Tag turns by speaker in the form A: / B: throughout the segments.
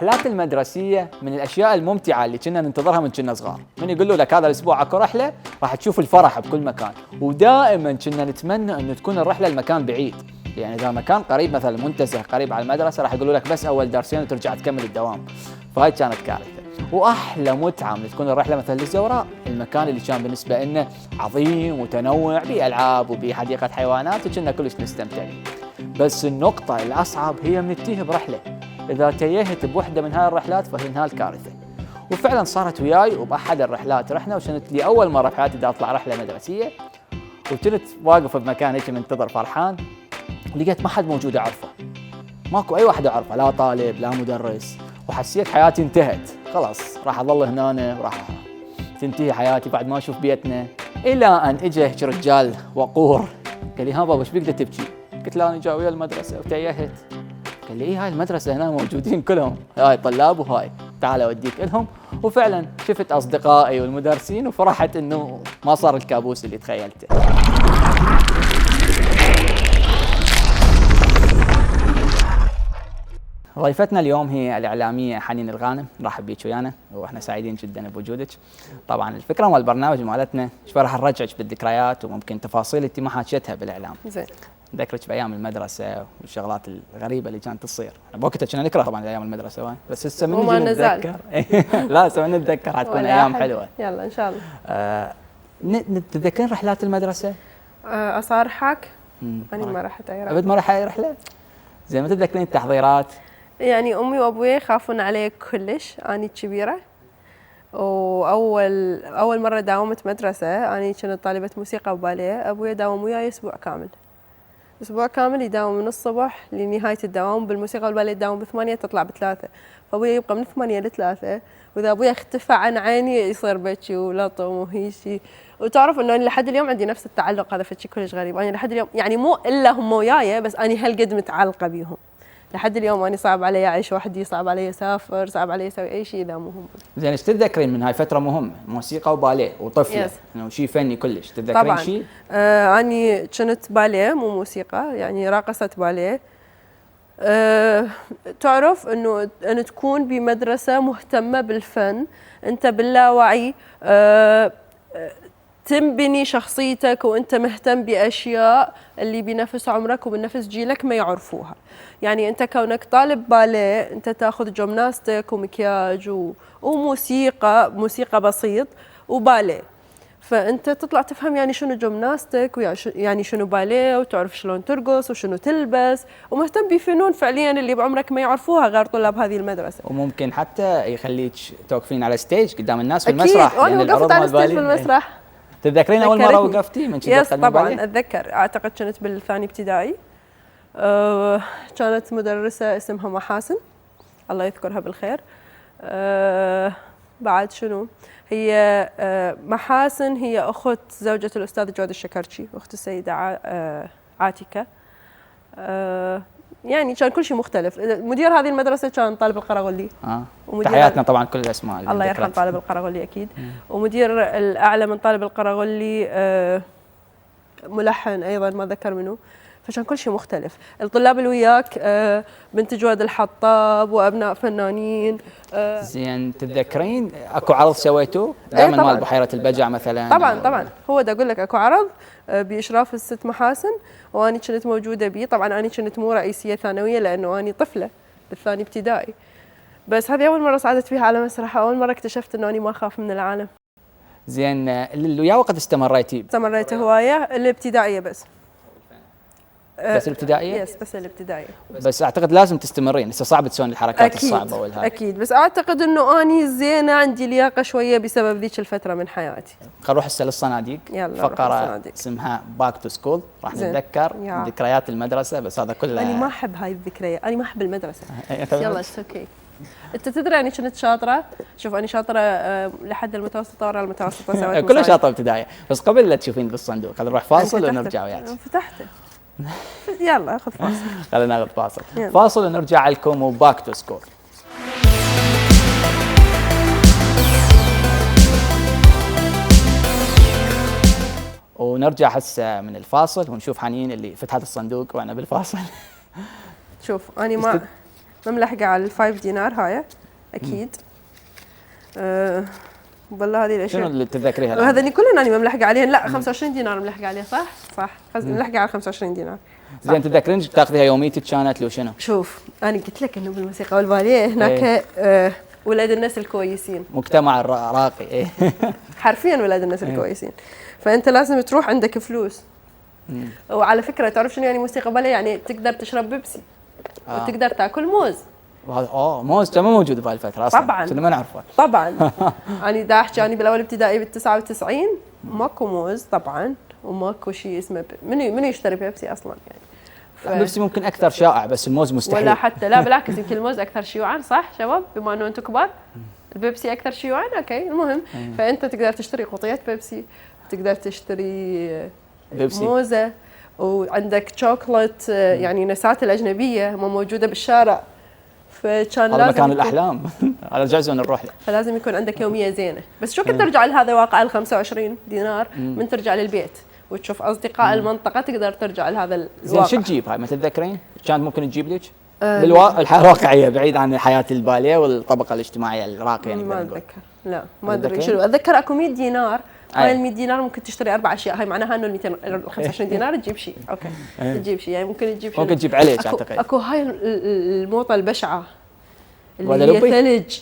A: الرحلات المدرسية من الأشياء الممتعة اللي كنا ننتظرها من كنا صغار. من يقول لك هذا الأسبوع اكو رحلة راح تشوف الفرح بكل مكان، ودائما كنا نتمنى أنه تكون الرحلة المكان بعيد. يعني إذا مكان قريب مثلا منتزه قريب على المدرسة راح يقولوا لك بس أول درسين وترجع تكمل الدوام، فهاي كانت كارثة. وأحلى متعة من تكون الرحلة مثلا للزوراء، المكان اللي كان بالنسبة لنا عظيم ومتنوع بألعاب وبحديقة حيوانات وكنا كلش نستمتع. بس النقطة الأصعب هي من تتيه برحلة، إذا تيهت بوحدة من هاي الرحلات فهي انها الكارثة. وفعلا صارت وياي وبأحد الرحلات رحنا، وكانت لي أول مرة في حياتي بدي أطلع رحلة مدرسية، وكنت واقف بمكان هيك منتظر فرحان، لقيت ما حد موجود أعرفه، ماكو أي واحد أعرفه، لا طالب لا مدرس، وحسيت حياتي انتهت خلاص، راح أظل هنا وراح تنتهي حياتي بعد ما أشوف بيتنا. إلى أن إجا هيك رجال وقور قال لي ها بابا ايش بيك تبكي؟ قلت له أنا جاي ويا المدرسة وتيهت. قال لي إيه هاي المدرسة هنا موجودين كلهم، هاي طلاب وهاي تعال أوديك إلهم. وفعلا شفت أصدقائي والمدرسين وفرحت إنه ما صار الكابوس اللي تخيلته. ضيفتنا اليوم هي الإعلامية حنين الغانم، نرحب بيك ويانا واحنا سعيدين جدا بوجودك. طبعا الفكرة مال البرنامج مالتنا شوي راح نرجعك بالذكريات وممكن تفاصيل انت ما حكيتها بالإعلام.
B: زين.
A: نذكرك بأيام المدرسة والشغلات الغريبة اللي كانت تصير. بوقتها كنا نكره طبعا أيام المدرسة بس هسه من نجي نتذكر لا هسه من نتذكر حتكون أيام حلوة.
B: يلا إن شاء الله.
A: تتذكرين رحلات المدرسة؟
B: أصارحك؟ أنا ما رحت أي رحلة.
A: أبد ما رحت أي رحلة؟ زين ما تتذكرين التحضيرات؟
B: يعني أمي وأبوي يخافون علي كلش، أنا كبيرة، وأول مرة داومت مدرسة أنا كنت طالبة موسيقى وباليه، أبوي داوم وياي أسبوع كامل يداوم من الصبح لنهاية الدوام. بالموسيقى والباليه تداوم ب8 تطلع ب3، فأبوي يبقى من 8 ل3، وإذا أبوي اختفى عن عيني يصير بكي ولطم وهيشي. وتعرف إنه أنا لحد اليوم عندي نفس التعلق، هذا فشي كلش غريب. أنا لحد اليوم يعني مو إلا هم وياي، بس أنا هالقد متعلقة بيهم لحد اليوم. أنا صعب علي أعيش وحدي، صعب علي أسافر، صعب علي أسوي أي شيء إذا مو هم.
A: زين ايش تتذكرين من هاي فترة مهمة، موسيقى وباليه وطفلة، انه شيء فني كلش، تتذكرين شيء؟
B: أنا كنت باليه مو موسيقى، يعني راقصة باليه. تعرف إنه أن تكون بمدرسة مهتمة بالفن، أنت باللاوعي تنبني شخصيتك وأنت مهتم بأشياء اللي بنفس عمرك وبنفس جيلك ما يعرفوها. يعني أنت كونك طالب باليه أنت تأخذ جمناستيك ومكياج موسيقى بسيط وباليه، فأنت تطلع تفهم يعني شنو جمناستيك ويعني شنو باليه، وتعرف شلون ترقص وشنو تلبس، ومهتم بفنون فعليا اللي بعمرك ما يعرفوها غير طلاب هذه المدرسة.
A: وممكن حتى يخليك توقفين على ستيج قدام الناس في
B: أكيد.
A: المسرح.
B: أنا وقفت على ستيج في المسرح.
A: تتذكرين أول مرة وقفتي من
B: يس طبعا أتذكر، أعتقد كنت بالثاني ابتدائي. كانت مدرسة اسمها محاسن، الله يذكرها بالخير. بعد شنو هي محاسن هي أخت زوجة الأستاذ جواد الشكرشي، أخت السيدة عاتكة. يعني كان كل شيء مختلف. مدير هذه المدرسة كان طالب القرغلي.
A: تحياتنا طبعا كل الأسماء
B: الله يرحم طالب القرغلي أكيد. ومدير الأعلى من طالب القرغلي ملحن أيضا ما ذكر منه، فكان كل شيء مختلف. الطلاب اللي وياك بنت جواد الحطاب وأبناء فنانين.
A: زين تتذكرين اكو عرض سويتوه دائما مال بحيرة البجع مثلا؟
B: طبعا هو دا أقول لك اكو عرض بإشراف الست محاسن وأنا كنت موجودة بيه. طبعا أنا كنت مو رئيسية ثانوية لأنه أنا طفلة بالثاني ابتدائي، بس هذه أول مرة صعدت فيها على مسرح، أول مرة اكتشفت إنه أنا ما أخاف من العالم.
A: زين اللي ويا وقت استمريت
B: هواية الابتدائية بس
A: الابتدائية؟
B: يس بس الابتدائية.
A: بس أعتقد لازم تستمرين، هسه صعب تسوين الحركات
B: أكيد
A: الصعبة والهاي.
B: أكيد، بس أعتقد إنه أني زينة عندي لياقة شوية بسبب ذيك الفترة من حياتي.
A: خلينا نروح هسه للصناديق، فقرة اسمها باك تو سكول، راح نتذكر ذكريات المدرسة، بس هذا كله
B: أنا ما أحب هاي الذكريات، أنا ما أحب المدرسة. يلا اوكي. أنت تدري أني كنت شاطرة، شوف أنا شاطرة لحد المتوسطة ورا المتوسطة سويت
A: كلها شاطرة ابتدائية، بس قبل لا تشوفين بالصندوق خلينا نروح فاصل ونرجع وياك.
B: فتحته. يلا اخذ فاصل.
A: خلينا ناخذ فاصل. فاصل ونرجع لكم وباك تو سكول. ونرجع هسه من الفاصل ونشوف حنين اللي فتحت الصندوق وانا بالفاصل.
B: شوف انا ما مملحقه على ال5 دينار هاي اكيد. والله هذه الاشياء
A: شنو اللي تتذكريها الآن؟
B: وهذني كلهن اني مملحقه عليهن. لا 25 دينار ملحقه عليها صح ملحقه على 25 دينار.
A: زين تتذكرين تاخذيها يوميتك كانت لو شنو؟
B: شوف انا قلت لك انه بالموسيقى والباليه هناك ولاد الناس الكويسين،
A: مجتمع راقي ايه.
B: حرفيا ولاد الناس الكويسين. فانت لازم تروح عندك فلوس. وعلى فكره تعرف شنو يعني موسيقى باليه؟ يعني تقدر تشرب بيبسي وتقدر تاكل موز.
A: موز كان موجود بهاي الفتره اصلا
B: طبعا
A: كنا ما نعرفه.
B: طبعا انا دا احكي اني بالاول ابتدائي بال 99 ماكو موز طبعا وماكو شيء اسمه منو يشتري بيبسي اصلا يعني.
A: البيبسي ممكن اكثر شائع بس الموز مستحيل.
B: ولا حتى لا بالعكس يمكن الموز اكثر شيوعا صح شباب بما انه انتم كبار. البيبسي اكثر شيوعا اوكي المهم. فانت تقدر تشتري قطيات بيبسي، تقدر تشتري
A: بيبسي
B: موزه، وعندك شوكولات يعني نسات الاجنبيه ما موجوده بالشارع. فكان
A: هذا
B: لازم
A: مكان الاحلام. على جزء نروح له.
B: فلازم يكون عندك يوميه زينه. بس شو كنت ترجع لهذا واقع ال 25 دينار من ترجع للبيت وتشوف اصدقاء المنطقه تقدر ترجع لهذا الواقع.
A: زين شو تجيب هاي ما تتذكرين؟ كانت ممكن تجيب لك؟ الحياه الواقعيه بعيد عن حياه الباليه والطبقه الاجتماعيه الراقيه يعني.
B: ما اتذكر لا ما ادري شنو اتذكر. اكو 100 دينار هاي ال 100 دينار ممكن تشتري 4 اشياء. هاي معناها انه ال 25 دينار تجيب شيء اوكي تجيب شيء يعني ممكن تجيب
A: ممكن تجيب عليك اعتقد.
B: اكو هاي الموطه البشعه
A: ولا
B: اللي هي ثلج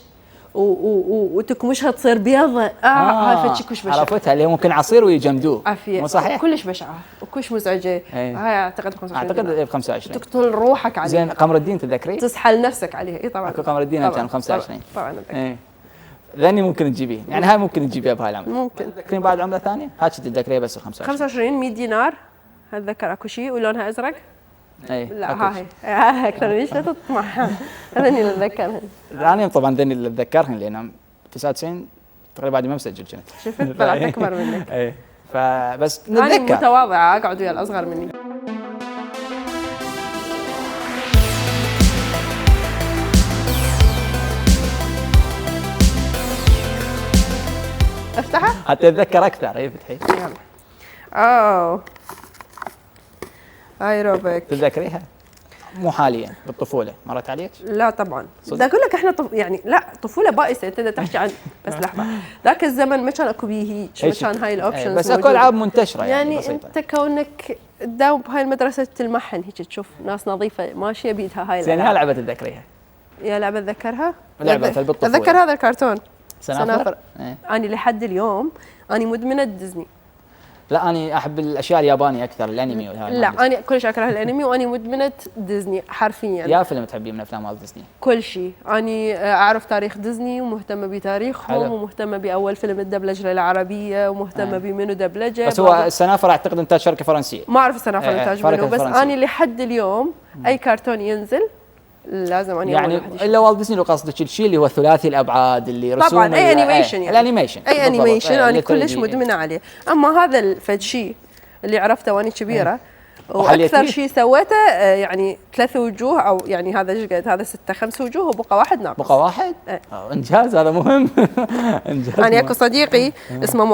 B: وتكمشها تصير بيضة. هاي فتشي كلش بشعة.
A: عرفتها اللي هي ممكن عصير ويجمدوه.
B: عافية
A: مو صحيح؟
B: كلش بشعة وكلش مزعجة. هاي اعتقد ب 25
A: اعتقد ب 25
B: تقتل روحك عليها.
A: زين قمر الدين تتذكري؟
B: تسحل نفسك عليها. اي طبعا
A: اكو قمر الدين كان 25
B: طبعا اتذكر.
A: اي ذني ممكن تجيبيه يعني هاي ممكن تجيبيها بهاي العمله.
B: ممكن.
A: تتذكرين بعد عمله ثانيه؟ هاي تتذكريها بس
B: 25 100 دينار اتذكر اكو شيء ولونها ازرق.
A: اي
B: لا هاي اكثر ليش لا تطمح. هذني اللي اتذكرهن.
A: انا طبعا ذني اللي اتذكرهن لان 99 تقريبا بعد ما مسجل كنت.
B: شفت طلعت اكبر منك.
A: اي فبس
B: انا
A: نتذكر.
B: متواضعه اقعد ويا الاصغر مني. افتحها؟
A: حتى اتذكر اكثر. اي فتحي.
B: يلا. اوه هاي روبك.
A: تتذكريها؟ مو حاليا بالطفوله مرت عليك؟
B: لا طبعا. بدي اقول لك احنا يعني لا طفوله بائسه. انت تحكي عن بس لحظه ذاك الزمن ما كان اكو بيه هيك ما كان هاي الاوبشنز
A: بس اكو العاب منتشره
B: يعني
A: بسيطة.
B: انت كونك تداوم بهاي المدرسه تلمحن هيك تشوف ناس نظيفه ماشيه بيدها هاي
A: زين يا لعبه تتذكريها؟
B: يا لعبه اتذكرها؟
A: لعبه بالطفوله
B: اتذكر هذا الكرتون
A: سنافر.
B: انا لحد اليوم انا مدمنه ديزني.
A: لا انا احب الاشياء اليابانيه اكثر الانمي والهاي.
B: لا انا كلش اكره الانمي واني مدمنه ديزني حرفيا.
A: يا فيلم تحبيه من افلام والت ديزني؟
B: كل شيء. اني اعرف تاريخ ديزني ومهتمه بتاريخهم ومهتمه باول فيلم الدبلجه للعربيه ومهتمه بمنو دبلجه.
A: بس هو السنافر اعتقد انتاج شركه فرنسيه.
B: ما اعرف السنافر انتاج منو بس اني لحد اليوم اي كرتون ينزل لازم اني
A: يعني الا والت ديزني لو قصدك الشيء اللي هو ثلاثي الابعاد اللي رسوم
B: طبعا اي انيميشن يعني
A: الانيميشن
B: اي انيميشن انا كلش مدمنه عليه. اما هذا الفد شيء اللي عرفته وانا كبيره واكثر شيء سويته يعني 3 وجوه او يعني هذا ايش قد هذا 6 5 وجوه وبقى واحد ناقص.
A: بقى واحد؟ انجاز هذا مهم. انجاز.
B: يعني اكو صديقي اسمه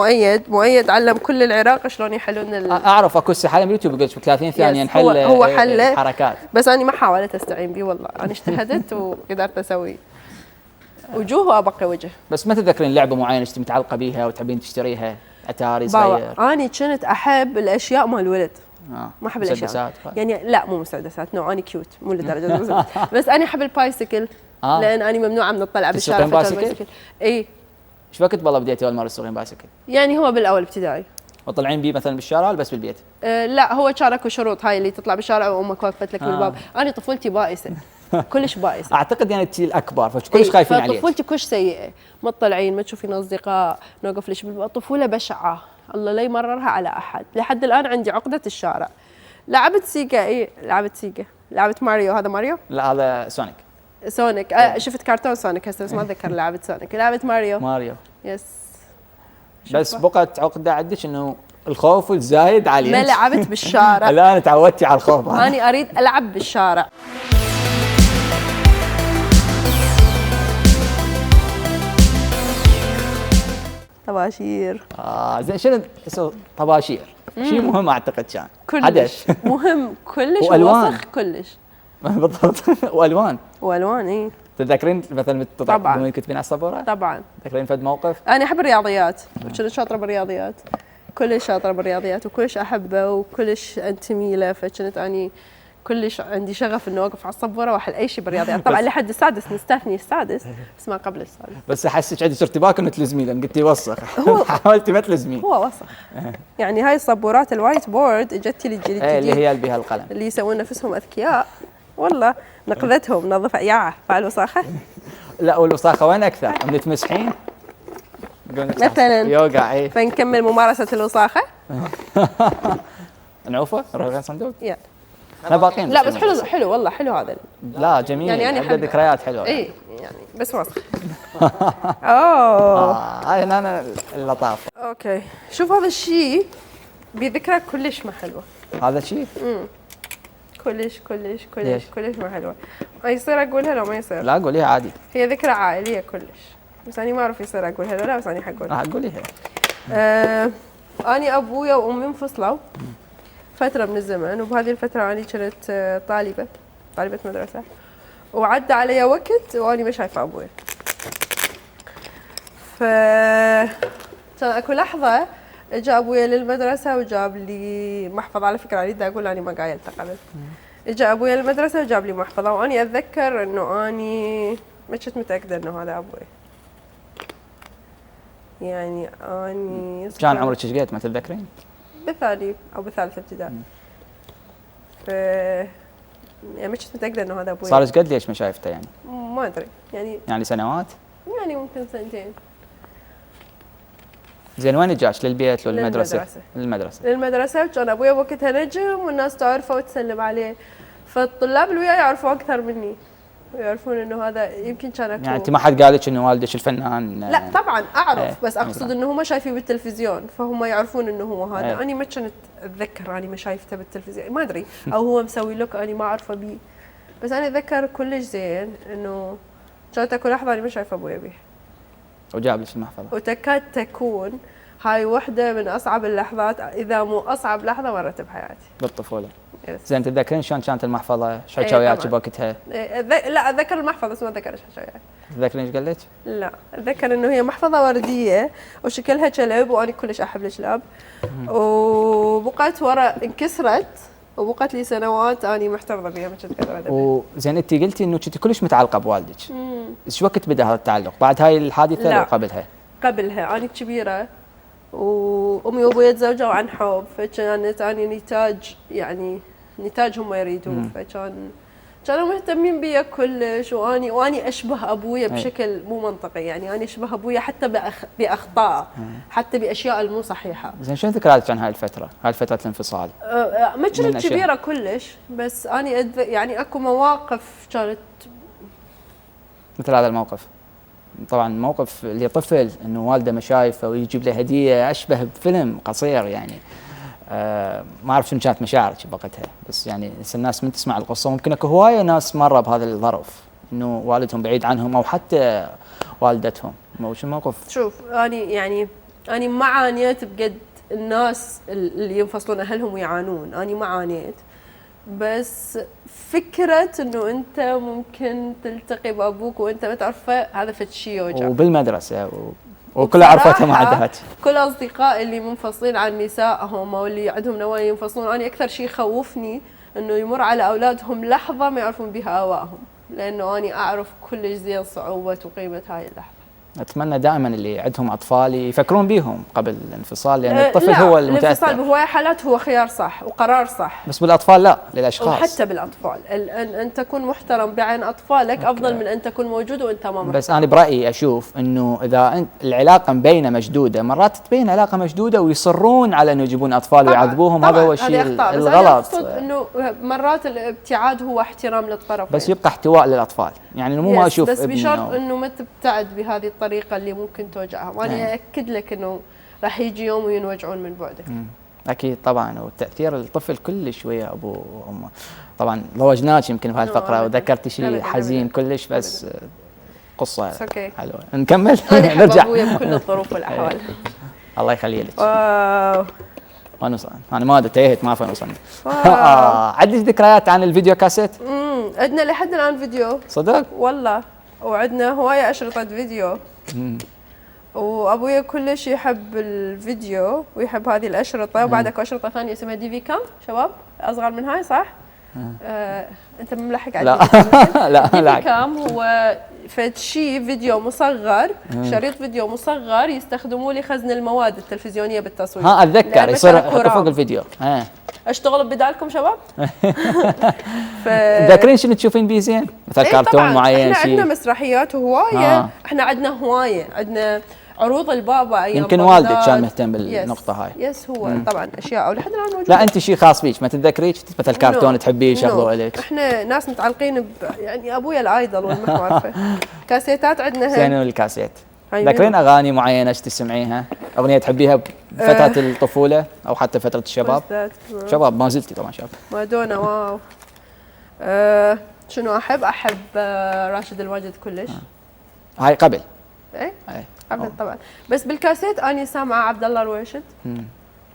B: مؤيد علم كل العراق شلون يحلون
A: اعرف اكو حاليا باليوتيوب يقول 30 ثانيه نحل
B: هو حل
A: حركات.
B: بس انا ما حاولت استعين به والله. انا اجتهدت وقدرت اسوي وجوه وابقي وجه.
A: بس ما تتذكرين لعبه معينه انت متعلقه بيها وتحبين تشتريها؟ اتاري صغير.
B: انا كنت احب الاشياء مال الولد. ما احب الاشياء يعني لا مو مسدسات نوع اني كيوت مو لدرجه بس انا احب البايسكل. لان انا ممنوعه من الطلعه بالشارع.
A: بايسكل؟
B: اي.
A: ايش وقت والله بديتي اول مره تسوقين بايسكل؟
B: يعني هو بالاول ابتدائي.
A: وطلعين بيه مثلا بالشارع ولا بس بالبيت؟
B: لا هو كان اكو شروط هاي اللي تطلع بالشارع وامك وقفت لك بالباب. انا طفولتي بائسه كلش بائسه.
A: اعتقد يعني انت الاكبر فكلش خايفين عليك.
B: طفولتي كلش سيئه. ما تطلعين ما تشوفين اصدقاء نوقف لك بالباب. طفوله بشعه الله لا يمررها على احد. لحد الان عندي عقده الشارع. لعبت سيجا لعبت سيجا لعبت ماريو. هذا ماريو؟
A: لا هذا سونيك.
B: شفت كرتون سونيك هسه بس ما اتذكر لعبه سونيك. لعبه ماريو يس.
A: بس بقت عقده عندك انه الخوف الزايد عليك.
B: ما لعبت بالشارع.
A: الان تعودتي على الخوف.
B: انا اريد العب بالشارع. طباشير.
A: زين شنو طباشير؟ شيء مهم اعتقد كان
B: كلش
A: حدث
B: مهم كلش
A: والوان
B: وسخ كلش.
A: بالضبط. والوان.
B: والوان اي
A: تتذكرين مثلا
B: طبعاً.
A: لما كنتبين على السبوره؟
B: طبعا.
A: تذكرين فد موقف؟
B: انا احب الرياضيات، كنت شاطره بالرياضيات، كلش شاطره بالرياضيات وكلش احبه وكلش انتمي له، فكنت اني كلش عندي شغف انه اوقف على السبوره واحل اي شيء بالرياضيات. طبعا لحد السادس نستثني السادس بس ما قبل السادس.
A: بس احسك عندك ارتباك انه تلزمين لان قلتي وسخ. حاولتي ما تلزمين.
B: هو وسخ. يعني هاي السبورات الوايت بورد اجت لي الجيل
A: ايه اللي
B: الجديد
A: هي اللي بها القلم.
B: اللي يسوون نفسهم اذكياء، والله نقذتهم نظف يا فعل وساخه.
A: لا والوساخه وين اكثر؟ من تمسحين؟
B: مثلاً.
A: يوقع ايه.
B: فنكمل ممارسه الوساخه.
A: نعوفه؟ نروح غير صندوق؟
B: يا
A: احنا باقيين.
B: لا بس حلو حلو والله حلو هذا.
A: لا جميل
B: يعني أنا
A: عنده
B: أحب.
A: ذكريات حلوه.
B: اي يعني بس وسخ. اوه
A: هاي هنا اللطافه.
B: اوكي شوف هذا الشيء بذكرى كلش ما حلوه،
A: هذا شيء؟
B: كلش كلش
A: ليش؟
B: كلش كلش ما حلوه. يصير اقولها لو ما يصير؟
A: لا قوليها عادي.
B: هي ذكرى عائليه كلش، بس انا ما اعرف يصير اقولها ولا لا، بس انا حقولها.
A: راح قوليها.
B: اني ابويا وامي انفصلوا فتره من الزمن، وبهذه الفتره اني كنت طالبه مدرسه، وعدى علي وقت واني ما شايفه ابويا. ف كان اكو لحظه اجى ابويا للمدرسه وجاب لي محفظه، على فكره اريد اقول اني ما قايلته قبل. اجى ابويا للمدرسه وجاب لي محفظه، واني اتذكر انه اني ما كنت متاكده انه هذا ابوي. يعني اني
A: كان عمرك ايش قد ما تتذكرين؟
B: بالثاني او بالثالث ابتدائي. يعني ما كنت متاكده انه هذا ابوي.
A: صار ايش قد ليش ما شايفته يعني؟
B: ما ادري
A: يعني سنوات؟
B: يعني ممكن سنتين.
A: زين وين جاش؟ للبيت ولا المدرسه؟
B: للمدرسه. للمدرسه، وكان ابويا وقتها نجم والناس تعرفه وتسلم عليه، فالطلاب اللي وياي يعرفوه اكثر مني ويعرفون انه هذا يمكن كان
A: يعني انت ما حد قال لك انه والدك الفنان؟
B: لا طبعا اعرف،
A: ايه
B: بس اقصد انه هم شايفيه بالتلفزيون فهم يعرفون انه هو هذا.
A: ايه.
B: انا ما كنت اتذكر اني ما شايفته بالتلفزيون، ما ادري او هو مسوي لك اني ما اعرفه بيه، بس انا اتذكر كلش زين انه كانت اكو لحظه اني ما شايفه ابويا بيه
A: وجاب لك المحفظه.
B: وتكاد تكون هاي واحدة من أصعب اللحظات، إذا مو أصعب لحظة مرت بحياتي
A: بالطفوله.
B: يس.
A: زين تتذكرين شلون كانت المحفظه؟ ايش
B: ايه
A: حكى وياك
B: طبعاً.
A: بوقتها؟
B: لا أتذكر المحفظة بس ما أتذكر إيش حكى وياي.
A: تتذكرين ايش قال لك؟
B: لا أتذكر إنه هي محفظة وردية وشكلها كلب وأنا كلش أحب الكلاب، وبقت ورا انكسرت وبقت لي سنوات أنا محتفظة بها ما كنت قادرة أدبر.
A: وزين انت قلتي انه كنت كلش متعلقه بوالدك. ايش وقت بدا هذا التعلق؟ بعد هاي الحادثه
B: لا.
A: لو قبلها؟
B: قبلها أنا كبيرة وأمي وأبوي تزوجوا عن حب، فكانت أنا نتاج، يعني نتاج هم يريدوه، كانوا مهتمين بي كلش، واني اشبه ابويا بشكل مو منطقي، يعني انا اشبه ابويا حتى باخطاء، حتى باشياء المو صحيحه.
A: زين شنو ذكرياتك عن هاي الفتره؟ هاي فتره الانفصال؟
B: ما كنت كبيره كلش، بس اني يعني اكو مواقف كانت
A: مثل هذا الموقف. طبعا موقف اللي طفل انه والده ما شايفه ويجيب له هديه اشبه بفيلم قصير يعني. ما اعرف شنو كانت مشاعرك بوقتها، بس يعني الناس من تسمع القصه ممكن اكو هوايه ناس مره بهذا الظرف انه والدهم بعيد عنهم او حتى والدتهم. شو الموقف؟
B: شوف اني ما عانيت بقد الناس اللي ينفصلون اهلهم ويعانون، اني ما عانيت، بس فكره انه انت ممكن تلتقي بابوك وانت ما تعرفه هذا فد شيء يوجع.
A: وبالمدرسه وكلها عرفتها ما عدهاش.
B: كل اصدقائي اللي منفصلين عن نسائهم او اللي عندهم نوايا ينفصلون، انا اكثر شيء يخوفني انه يمر على اولادهم لحظه ما يعرفون بها ابائهم، لانه انا اعرف كلش زين صعوبه وقيمه هاي اللحظه.
A: اتمنى دائما اللي عندهم اطفال يفكرون بيهم قبل الانفصال، لان الطفل هو المتاثر.
B: الانفصال بهواي حالات هو خيار صح وقرار صح،
A: بس بالاطفال لا، للاشخاص.
B: وحتى بالاطفال ان تكون محترم بعين اطفالك افضل من ان تكون موجود وانت ما محترم.
A: بس انا برايي اشوف انه اذا انت العلاقه مبينه مشدوده، مرات تبين علاقه مشدوده ويصرون على انه يجيبون اطفال ويعذبوهم، هذا هو الشيء الغلط.
B: بس انه مرات الابتعاد هو احترام للطرفين،
A: بس يبقى احتواء للاطفال، يعني مو ما اشوف
B: بس
A: ابني
B: بشرط انه ما تبتعد بهذه الطريقه اللي ممكن توجعهم، وانا اكد لك انه راح يجي يوم وينوجعون من بعدك.
A: اكيد طبعا، وتاثير الطفل كل شويه ابوه وامه. طبعا ضوجناك يمكن في هالفقره وذكرتي شيء حزين كلش، بس قصه حلوه. نكمل.
B: نرجع. ابويا بكل الظروف والاحوال.
A: الله يخلي لك.
B: واو
A: فانوس انا ما ادري تيهت ما فانوس
B: واو.
A: عندك ذكريات عن الفيديو كاسيت؟
B: عندنا لحد الان فيديو
A: صدق؟
B: والله، وعندنا هوايه اشرطه فيديو. وابويا كلش يحب الفيديو ويحب هذه الاشرطه. وبعد اكو اشرطه ثانيه اسمها دي في كام شباب، اصغر من هاي صح؟ انت ملحق على
A: لا لا
B: دي في
A: لا
B: كام هو فد شيء فيديو مصغر، شريط فيديو مصغر يستخدموه لخزن المواد التلفزيونيه بالتصوير.
A: ها اتذكر
B: لعبة
A: يصير
B: أكو
A: يحطوا فوق
B: رام.
A: الفيديو.
B: اشتغل بدالكم شباب؟
A: تذكرين شنو تشوفين بيه زين؟ مثلا
B: إيه
A: كرتون
B: طبعاً.
A: معين
B: احنا عندنا
A: شيء؟
B: مسرحيات هوايه. احنا عندنا هوايه، عندنا عروض البابا ايام
A: يمكن
B: بغداد.
A: والدك كان مهتم بالنقطه هاي.
B: يس هو طبعا اشياء ولحد الان موجوده.
A: لا انت شيء خاص بيك ما تتذكريش مثل كرتون تحبيه شغلوا لك؟
B: احنا ناس متعلقين يعني ابويا الايدل والمحور. كاسيتات عندنا
A: زين الكاسيت.
B: أيوة.
A: تذكرين اغاني معينه ايش تسمعيها؟ اغنيه تحبيها بفتره الطفوله او حتى فتره الشباب؟ شباب ما زلتي طبعا شاب.
B: مادونا واو. شنو احب راشد الواجد كلش.
A: هاي قبل.
B: ايه
A: اي
B: قبل طبعا. بس بالكاسيت اني سامعه عبد الله الرويشد.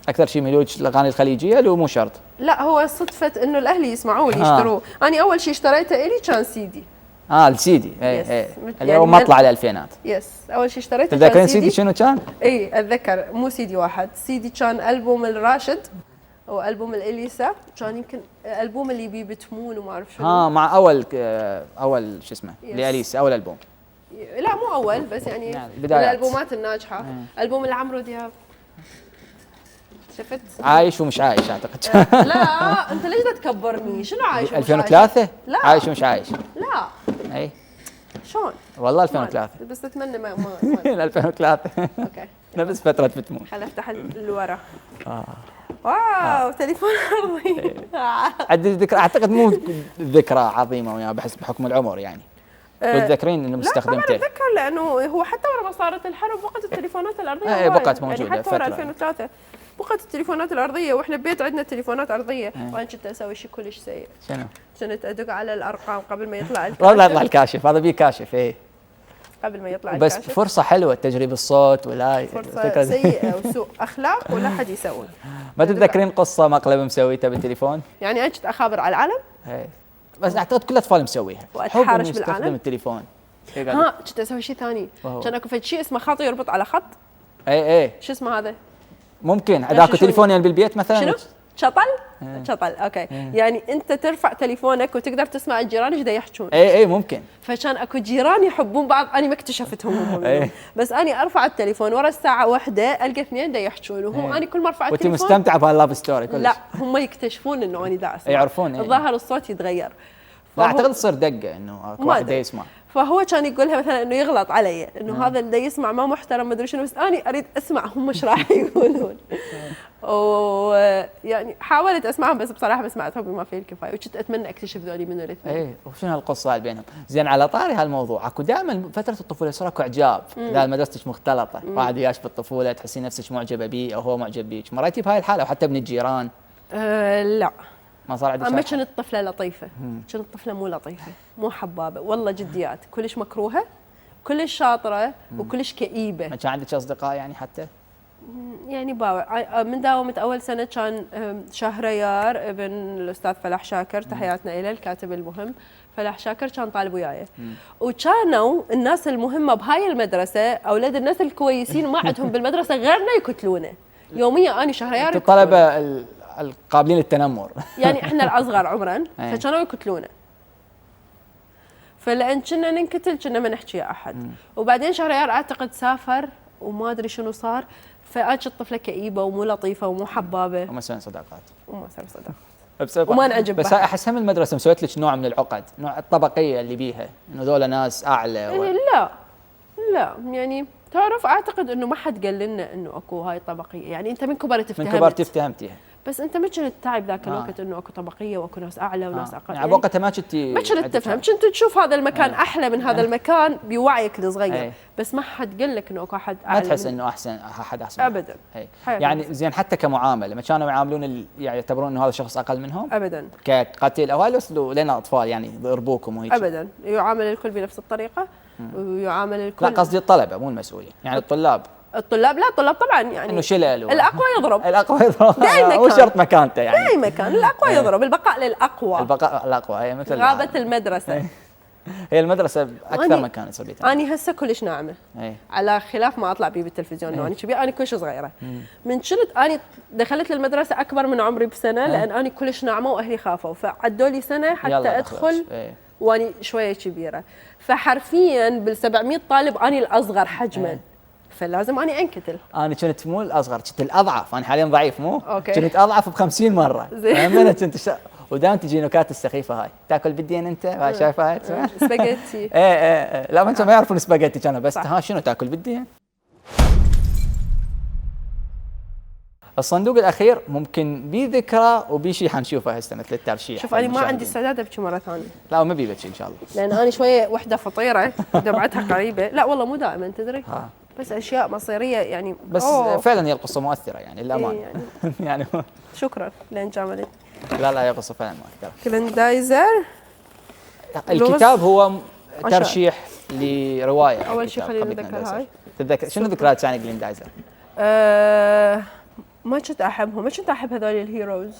A: اكثر شيء ميلوج الاغاني الخليجيه لو مو شرط؟
B: لا هو صدفه انه الاهل يسمعوه يشتروه. اني اول شيء اشتريته الي كان سيدي.
A: السيدي اي اللي هو
B: يعني
A: مطلع الالفينات.
B: يس اول شيء اشتريته كان
A: تذكرين سيدي شنو كان؟
B: اي اتذكر مو سيدي واحد، سيدي كان البوم الراشد والبوم الاليسا، كان يمكن البوم اللي بيه بتمون وما اعرف شنو.
A: مع اول شو اسمه لاليسا اول البوم.
B: لا مو اول بس يعني
A: بدايات.
B: من الالبومات الناجحه. البوم لعمرو دياب. شفت؟
A: عايش ومش عايش اعتقد.
B: لا انت ليش تكبرني؟ شنو عايش ومش
A: 2003
B: لا
A: عايش ومش عايش.
B: لا
A: اي
B: شلون؟
A: والله 2003
B: بس اتمنى ما
A: 2003
B: اوكي
A: نفس فتره بتمون.
B: خل افتح الورا. واو تليفون ارضي.
A: عندي ذكرى اعتقد مو ذكرى عظيمه وياه بحس بحكم العمر يعني. تتذكرين انه
B: لا طبعا
A: استخدمته؟
B: اتذكر لانه هو حتى ورا ما صارت الحرب بقت التليفونات الارضيه
A: ايه بقت موجوده
B: يعني حتى ورا
A: فترة.
B: 2003 بقت التليفونات الارضيه. واحنا ببيت عندنا تليفونات ارضيه. وانا كنت اسوي شيء كلش سيء.
A: شنو؟
B: كنت ادق على الارقام قبل ما يطلع الكاشف.
A: والله يطلع الكاشف هذا بيه كاشف ايه.
B: قبل ما يطلع
A: بس
B: الكاشف.
A: فرصه حلوه تجريب الصوت ولا
B: فرصه سيئه وسوء اخلاق ولا حد يسوي.
A: ما تتذكرين قصه مقلب مسويتها بالتليفون؟
B: يعني انا كنت اخابر على العالم.
A: ايه بس اعتقد كل الاطفال مسويها.
B: وأتحارش
A: حب
B: بالعالم؟
A: يستخدم التليفون.
B: كنت اسوي شيء ثاني. كان اكو فد شيء اسمه خط يربط على خط.
A: ايه
B: شو اسمه هذا؟
A: ممكن اكو تليفون يعني بالبيت مثلا.
B: شنو؟ شطل؟ شطل اوكي. يعني انت ترفع تليفونك وتقدر تسمع الجيران ايش يحجون.
A: ايه ممكن.
B: فكان اكو جيران يحبون بعض، انا ما اكتشفتهم هم. بس انا ارفع التليفون ورا الساعه 1 القى اثنين دا يحجون وهم انا كل ما ارفع التليفون.
A: وانت مستمتعه بهاللاف ستوري كلش.
B: لا هم يكتشفون انه انا دا اسمع.
A: يعرفون
B: الظاهر الصوت يتغير.
A: لا اعتقد تصير دقه انه اكو واحد دا يسمع.
B: فهو كان يقولها مثلا انه يغلط علي انه هذا اللي يسمع ما محترم ما ادري شنو. بس انا اريد اسمع هم ايش راح يقولون. ويعني حاولت اسمعهم بس بصراحه ما سمعتهم بما فيه الكفايه. وكنت اتمنى اكتشف ذولي من الاثنين.
A: ايه وشنو هالقصه بينهم؟ زين على طاري هالموضوع اكو دائما فتره الطفوله يصير اكو اعجاب. اذا مدرستك مختلطه واحد ياش بالطفوله تحسين نفسك معجبه بيه او هو معجب بيك. مريتي بهاي الحاله وحتى ابن الجيران؟
B: لا
A: ما صار عندك؟
B: اما كنت طفله لطيفه. كنت طفله مو لطيفه مو حبابه والله جديات. كلش مكروهه كلش شاطره وكلش كئيبه.
A: ما كان عندك اصدقاء يعني حتى؟
B: يعني باوع من داومت اول سنه كان شهريار ابن الاستاذ فلاح شاكر تحياتنا اليه الكاتب المهم. فلاح شاكر كان طالب وياي. وكانوا الناس المهمه بهاي المدرسه اولاد الناس الكويسين ما عندهم بالمدرسه غيرنا يقتلونه يوميا. انا شهريار
A: الطلبه القابلين للتنمر.
B: يعني احنا الاصغر عمرا فكانوا يقتلونه. فلان كنا ننقتل كنا ما نحكي يا احد. وبعدين شهريار اعتقد سافر وما ادري شنو صار. فانا كنت طفله كئيبه ومو لطيفه ومو حبابه.
A: وما سوين صداقات.
B: وما صار صداقات.
A: وما نعجب. بس احس هم المدرسه مسويت لك نوع من العقد، نوع الطبقيه اللي بيها، انه ذولا ناس اعلى
B: لا يعني تعرف اعتقد انه ما حد قال لنا انه اكو هاي طبقيه. يعني انت من كبرت افتهمت.
A: من كبرت افتهمتيها.
B: بس انت ما كنت تعب ذاك الوقت انه اكو طبقيه واكو ناس اعلى وناس اقل.
A: يعني بوقتها ما
B: كنت تفهم. كنت تشوف هذا المكان احلى من هذا المكان بوعيك الصغير. بس ما حد قال لك انه اكو احد اعلى.
A: ما تحس انه احد احسن
B: ابدا.
A: يعني زين حتى كمعامله ما كانوا يعاملون يعني يعتبرون انه هذا شخص اقل منهم؟
B: ابدا.
A: كقتل او هاي لنا اطفال يعني يضربوكم وهيك؟
B: ابدا. يعامل الكل بنفس الطريقه ويعامل الكل.
A: لا قصدي الطلبه مو المسؤولين يعني الطلاب.
B: الطلاب لا، الطلاب طبعا يعني
A: انه شلل
B: الاقوى يضرب.
A: الاقوى يضرب
B: بأي
A: مو
B: مكان.
A: شرط مكانته يعني.
B: باي مكان الاقوى يضرب، البقاء للاقوى.
A: البقاء الاقوى هي مثل
B: غابة المدرسة.
A: هي المدرسه اكثر مكان يصير بيه.
B: اني هسه كلش ناعمه، على خلاف ما اطلع بيه بالتلفزيون. اني كبير، اني كلش صغيره. من شلت اني دخلت للمدرسه اكبر من عمري بسنه، لان اني كلش ناعمه واهلي خافوا، فعدوا لي سنه حتى ادخل واني شويه كبيره. فحرفيا بال 700 طالب اني الاصغر حجما، فلازم اني انكتل.
A: انا كنت مو الاصغر، كنت الاضعف. انا حاليا ضعيف مو؟
B: أوكي.
A: كنت اضعف ب 50 مره.
B: زين.
A: انا كنت ودائما تجي نكات السخيفه هاي، تاكل بالدين انت؟ هاي شايفها هاي؟
B: سباجيتي.
A: ايه لا ما انتم ما يعرفون سباجيتي كانوا بس ها شنو تاكل بالدين؟ الصندوق الاخير ممكن بي ذكرى وبي شيء حنشوفه هسه مثل الترشيح.
B: شوف انا ما عندي استعداد ابكي مره ثانيه.
A: لا ما بيبكي ان شاء الله.
B: لان انا شويه وحده فطيره ودمعتها قريبه، لا والله مو دائما تدري. بس اشياء مصيريه يعني.
A: بس فعلا هي القصه مؤثره يعني للامانه.
B: يعني,
A: يعني
B: شكرا لان جاملت.
A: لا هي قصه فعلا مؤثره.
B: كلندايزر.
A: الكتاب هو ترشيح لروايه.
B: اول شيء خلينا نتذكر هاي.
A: تتذكر شنو ذكريات ثانيه جليندايزر؟
B: ما كنت احبهم، ما كنت احب هذول الهيروز.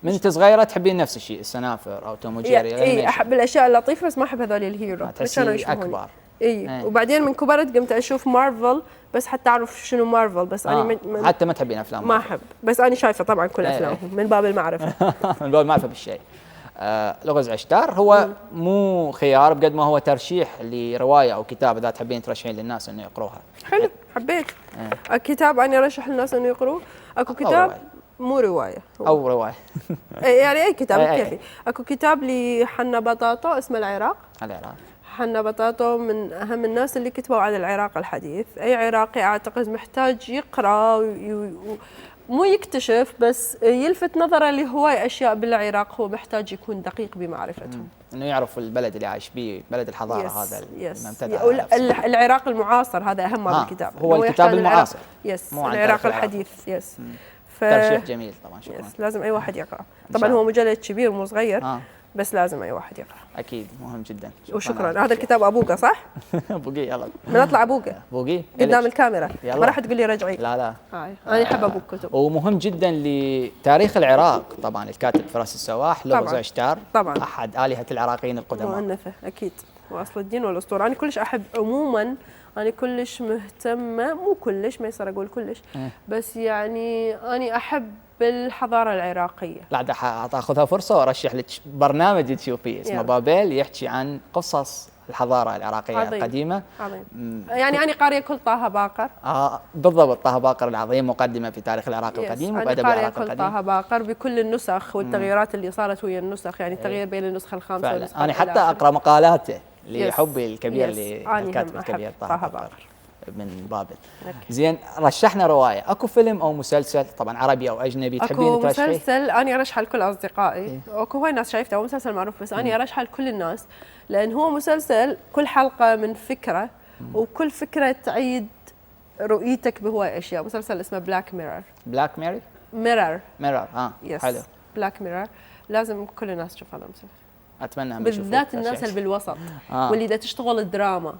A: من انت صغيره تحبين نفس الشيء السنافر او توم وجيري؟
B: اي احب الاشياء اللطيفه بس ما احب هذول الهيرو.
A: تحسي اكبر.
B: اي وبعدين من كبرت قمت اشوف مارفل بس حتى اعرف شنو مارفل، بس انا
A: حتى ما تحبين افلام
B: ما احب، بس انا شايفه طبعا كل افلامهم من باب المعرفه.
A: من باب المعرفه بالشيء. لغز عشتار هو مو خيار بقد ما هو ترشيح لروايه او كتاب اذا تحبين ترشحين للناس انه يقروها.
B: حلو حبيت. الكتاب اني ارشح للناس انه يقروه. اكو كتاب مو روايه
A: او روايه
B: يعني اي كتاب كيفي. اكو كتاب لحنا بطاطو اسمه العراق. حنا بطاطو من اهم الناس اللي كتبوا عن العراق الحديث. اي عراقي اعتقد محتاج يقرا مو يكتشف بس يلفت نظره لهواي اشياء بالعراق، هو محتاج يكون دقيق بمعرفتهم.
A: انه يعرف البلد اللي عايش به، بلد الحضاره هذا
B: الممتدى. العراق المعاصر هذا اهم ما بالكتاب.
A: هو الكتاب المعاصر.
B: العراق الحديث.
A: ترشيح جميل طبعا. شكرا.
B: لازم اي واحد يقرا. طبعا هو مجلد كبير مو صغير. بس لازم اي واحد يقرا.
A: اكيد مهم جدا.
B: وشكرا. هذا الكتاب ابوقه صح؟
A: ابوقي يلا
B: بنطلع ابوقه.
A: ابوقي
B: قدام الكاميرا. ما راح تقول لي رجعي.
A: لا
B: انا احب ابوق كتب.
A: ومهم جدا لتاريخ العراق طبعا الكاتب فراس السواح لغز عشتار
B: طبعا
A: احد آلهة العراقيين القدماء.
B: مؤنثة اكيد واصل الدين والاسطوره. انا كلش احب عموما، انا كلش مهتمه، مو كلش ما يصير اقول كلش بس يعني انا احب بالحضاره العراقيه.
A: لا اخذها فرصه وارشح لك برنامج تشوفيه اسمه بابيل، يحكي عن قصص الحضاره العراقيه القديمه.
B: عظيم. يعني انا قاريه كل طه باقر.
A: بالضبط طه باقر العظيم، مقدمه في تاريخ العراق القديم
B: وادب العراق القديم. طه باقر بكل النسخ والتغييرات اللي صارت ويا النسخ، يعني التغيير بين النسخه الخامسه والنسخه
A: انا حتى اقرا مقالاته لحبي الكبير للكاتب الكبير طه باقر من بابل. زين رشحنا روايه، اكو فيلم او مسلسل طبعا عربي او اجنبي تحبين ترشحيه؟
B: اكو مسلسل انا ارشحه لكل اصدقائي، اكو هواي ناس شايفته، هو مسلسل معروف بس انا ارشحه لكل الناس لان هو مسلسل كل حلقه من فكره وكل فكره تعيد رؤيتك بهواي اشياء. مسلسل اسمه بلاك ميرور.
A: بلاك ميرور؟ ميرور حلو.
B: بلاك ميرور لازم كل الناس تشوف هذا المسلسل.
A: اتمنى
B: بالذات الناس اللي بالوسط واللي دا تشتغل دراما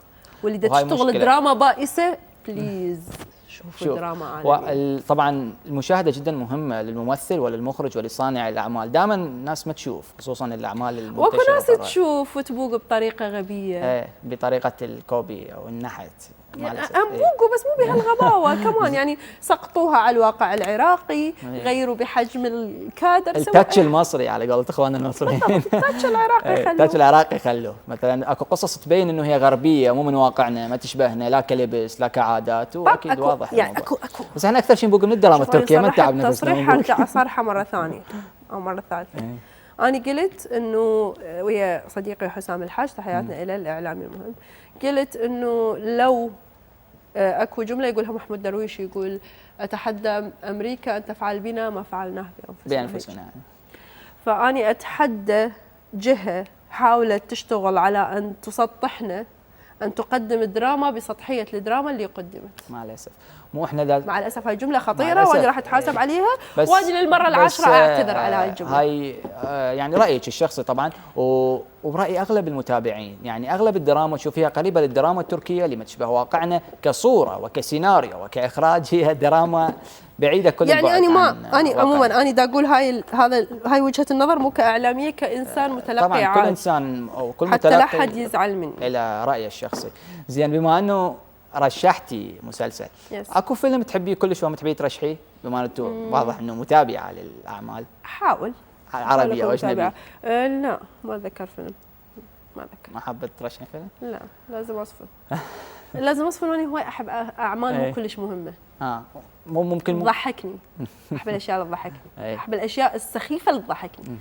B: واللي دا تشتغل دراما بائسه بليز شوفوا الدراما عالمية.
A: طبعا المشاهده جدا مهمه للممثل وللمخرج ولصانع الاعمال. دائما الناس ما تشوف خصوصا الاعمال المنتشره،
B: واكو ناس تشوف وتبوق بطريقه غبيه
A: بطريقه الكوبي او النحت
B: يعني بوقوا بس مو بهالغباوه كمان يعني سقطوها على الواقع العراقي، غيروا بحجم الكادر،
A: التاتش المصري على قولة اخواننا المصريين.
B: التاتش العراقي خلوه.
A: التاتش العراقي خلوه. مثلا اكو قصص تبين انه هي غربيه مو من واقعنا، ما تشبهنا لا كلبس لا كعادات، واكيد واضح
B: يعني
A: اكو بس احنا اكثر شيء نبوق من الدراما التركيه، ما تعبنا
B: تصريح ارجع اصارحه مره ثانيه او مره ثالثه. انا قلت انه ويا صديقي حسام الحاج تحياتنا الى الاعلامي المهم، قلت انه لو اكو جمله يقولها محمود درويش، يقول اتحدى امريكا ان تفعل بنا ما فعلناه
A: بانفسنا.
B: فاني اتحدى جهه حاولت تشتغل على ان تسطحنا ان تقدم الدراما بسطحيه الدراما اللي قدمت.
A: مع الاسف مو احنا
B: مع الاسف هاي جمله خطيره وانا راح اتحاسب عليها، وانا للمره العاشره اعتذر على هاي الجمله.
A: هاي يعني رايك الشخصي طبعا، وبرايي اغلب المتابعين، يعني اغلب الدراما تشوفيها قريبه للدراما التركيه اللي ما تشبه واقعنا كصوره وكسيناريو وكاخراج، هي دراما بعيده كل
B: يعني
A: البعد
B: أنا ما
A: عن
B: أنا
A: واقعنا.
B: عموما أنا دا أقول هاي وجهة النظر مو كإعلامية، كإنسان متلقي
A: طبعا كل
B: عادي،
A: انسان او كل
B: حتى لا
A: متلقي
B: حد يزعل مني.
A: الى رايه الشخصي. زين، بما انه رشحتي مسلسل،
B: Yes.
A: اكو فيلم تحبيه كلش وما تحبيه ترشحيه؟ بما انه واضح انه متابعه للاعمال
B: حاول
A: عربيه او اجنبي.
B: لا ما أتذكر فيلم، ما أتذكر.
A: ما حبيت ترشحي فيلم؟
B: لا لازم أصفر. لازم أصفر، لأني هواي أحب أعمال مو
A: إيه.
B: كلش مهمة
A: ممكن
B: تضحكني. أحب الأشياء اللي تضحكني،
A: إيه.
B: أحب الأشياء السخيفة اللي تضحكني.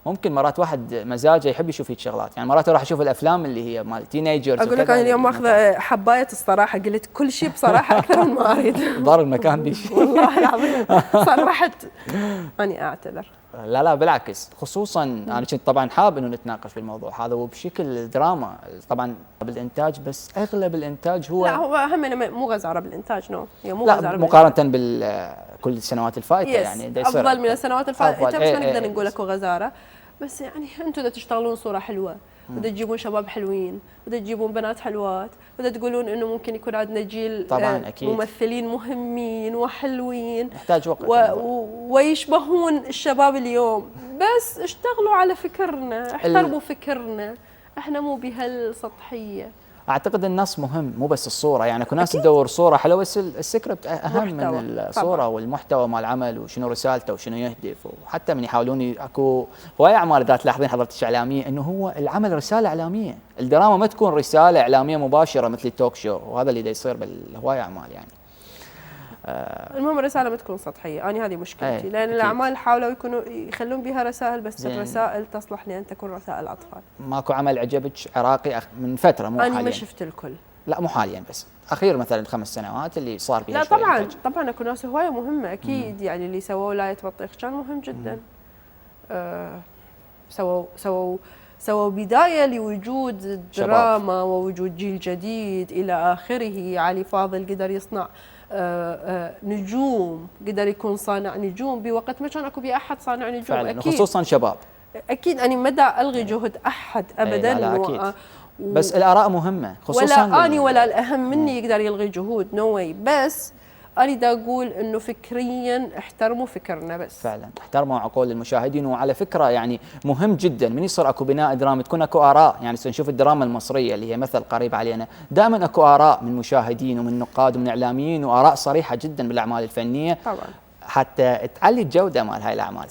A: ممكن مرات واحد مزاجه يحب يشوف هيك شغلات، يعني مرات اروح اشوف الافلام اللي هي مال تينيجرز.
B: أقول لك أنا اليوم ماخذة حباية الصراحة، قلت كل شيء بصراحة أكثر من ما أريد.
A: ضار المكان بيش.
B: والله العظيم صرحت. أني أعتذر.
A: لا بالعكس، خصوصا انا كنت طبعا حاب انه نتناقش في الموضوع هذا، وبشكل دراما طبعا بالانتاج، بس اغلب الانتاج هو
B: لا هو هم مو غزارة بالإنتاج، نو هي مو
A: لا
B: غزارة
A: مقارنه بكل السنوات الفائته، يعني دا يصير
B: أفضل من السنوات الفائتة، بس
A: أفضل.
B: ما نقدر نقول لكم غزارة. بس يعني أنتم دا تشتغلون صورة حلوة، ودا تجيبون شباب حلوين، ودا تجيبون بنات حلوات، ودا تقولون إنه ممكن يكون عندنا جيل
A: طبعاً أكيد.
B: ممثلين مهمين وحلوين،
A: يحتاج وقت
B: ويشبهون الشباب اليوم. بس اشتغلوا على فكرنا، احترموا فكرنا، احنا مو بهالسطحية.
A: اعتقد النص مهم، مو بس الصوره، يعني اكو ناس تدور صوره حلوه، بس السكريبت اهم من
B: محتوى.
A: الصوره
B: طبعاً.
A: والمحتوى مال العمل، وشنو رسالته وشنو يهدف. وحتى من يحاولون اكو هواي اعمال اذا تلاحظين حضرتك اعلاميه، انه هو العمل رساله اعلاميه، الدراما ما تكون رساله اعلاميه مباشره مثل التوك شو، وهذا اللي دا يصير بالهواي اعمال يعني.
B: المهم الرسالة ما تكون سطحية، أنا هذه مشكلتي، لأن
A: أكيد.
B: الأعمال حاولوا يخلون بها رسائل، بس
A: زين.
B: الرسائل تصلح لأن تكون رسائل أطفال.
A: ماكو عمل عجبك عراقي من فتره، مو
B: أنا ما
A: حاليا؟
B: شفت الكل.
A: لا مو حاليا، بس اخير مثلا 5 سنوات اللي صار بيها
B: لا
A: شوي
B: طبعا
A: إنتاج.
B: طبعا اكو ناس هوايه مهمه اكيد، يعني اللي سووا ولايه بطيخ كان مهم جدا. سووا بدايه لوجود الدراما ووجود جيل جديد الى اخره. علي فاضل قدر يصنع نجوم، قدر يكون صانع نجوم بوقت ما كان اكو بيه احد صانع نجوم.
A: فعلا،
B: اكيد
A: خصوصا شباب.
B: اكيد انا مدى الغي جهد احد ابدا.
A: لا أكيد. بس الاراء مهمه، خصوصا
B: ولا اني ولا الاهم مني يقدر يلغي جهود، نو واي. بس انا دا اقول انه فكريا احترموا فكرنا بس.
A: فعلا احترموا عقول المشاهدين. وعلى فكره يعني مهم جدا من يصير اكو بناء درامي تكون اكو اراء، يعني نشوف الدراما المصريه اللي هي مثل قريب علينا، دائما اكو اراء من مشاهدين ومن نقاد ومن اعلاميين، واراء صريحه جدا بالاعمال الفنيه
B: طبعا
A: حتى تعلي الجوده مال هاي الاعمال.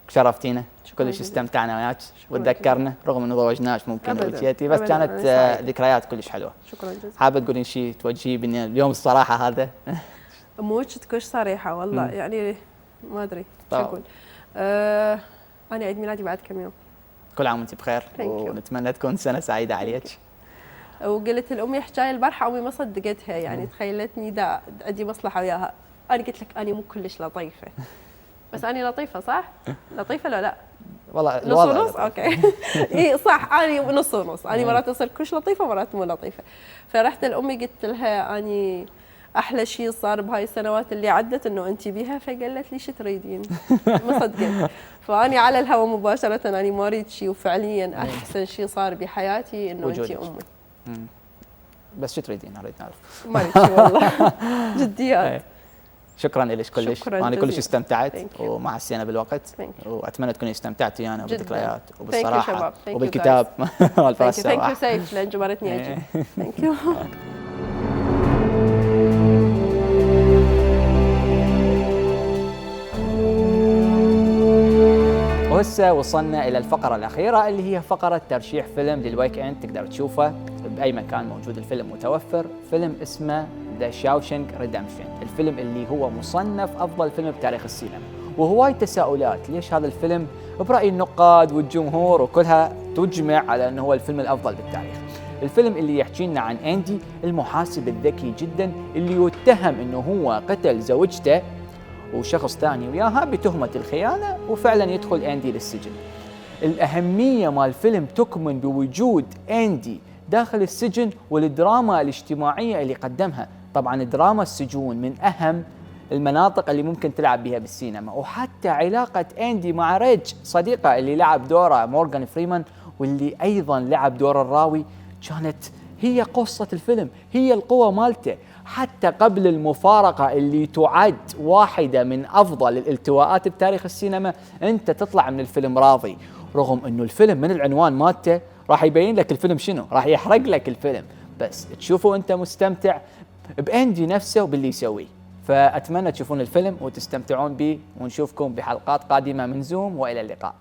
A: شرفتينا، كلش استمتعنا وياك وتذكرنا رغم انه ضوجناش ممكن وجيتي، بس كانت ذكريات كلش حلوه.
B: شكرا جزيلا.
A: حابه تقولين شيء توجهيه اليوم الصراحه هذا؟
B: مو كلش صريحه والله. يعني ما ادري شو اقول. انا عيد ميلادي بعد كم يوم.
A: كل عام وانت بخير، ونتمنى تكون سنه سعيده عليك.
B: وقلت لامي حكايه البارحه، امي ما صدقتها، يعني تخيلتني دا عندي مصلحه وياها. انا قلت لك انا مو كلش لطيفه، بس انا لطيفه صح؟ لطيفه لو لا؟
A: والله
B: نص ونص. اوكي. اي صح، انا نص ونص. انا مرات اصير كلش لطيفه مرات مو لطيفه. فرحت لامي قلت لها اني احلى شيء صار بهاي السنوات اللي عدت انه انت بيها. فقالت لي شو تريدين؟ ما صدقت. فاني على الهواء مباشره اني ما اريد شيء، وفعليا احسن شيء صار بحياتي انه انت امي.
A: بس شو تريدين؟ اريد نعرف.
B: ما اريد شيء والله. جديات.
A: شكرا لك كلش، انا كلش استمتعت ومع السنه بالوقت، واتمنى تكوني استمتعتي انا بالذكريات وبالصراحه وبالكتاب مال فراس السواح.
B: ثانك يو سيف لان جبرتني اجي. ثانك يو.
A: وهسه وصلنا الى الفقره الاخيره اللي هي فقره ترشيح فيلم للويك اند، تقدر تشوفه باي مكان موجود الفيلم متوفر. فيلم اسمه ذا شاوشنك ريدمشن، الفيلم اللي هو مصنف افضل فيلم بتاريخ السينما. وهواي تساؤلات ليش هذا الفيلم براي النقاد والجمهور وكلها تجمع على انه هو الفيلم الافضل بالتاريخ. الفيلم اللي يحكي لنا عن اندي المحاسب الذكي جدا اللي يتهم انه هو قتل زوجته وشخص ثاني وياها بتهمة الخيانة، وفعلا يدخل أندي للسجن. الأهمية مال الفيلم تكمن بوجود أندي داخل السجن والدراما الاجتماعية اللي قدمها. طبعا دراما السجون من أهم المناطق اللي ممكن تلعب بها بالسينما، وحتى علاقة أندي مع ريج صديقه اللي لعب دوره مورغان فريمان واللي أيضا لعب دور الراوي، كانت هي قصة الفيلم، هي القوة مالته. حتى قبل المفارقة اللي تعد واحدة من أفضل الالتواءات بتاريخ السينما، أنت تطلع من الفيلم راضي، رغم أنه الفيلم من العنوان مالته راح يبين لك الفيلم شنو، راح يحرق لك الفيلم، بس تشوفه أنت مستمتع بأندي نفسه وباللي يسويه. فأتمنى تشوفون الفيلم وتستمتعون به، ونشوفكم بحلقات قادمة من زوم، وإلى اللقاء.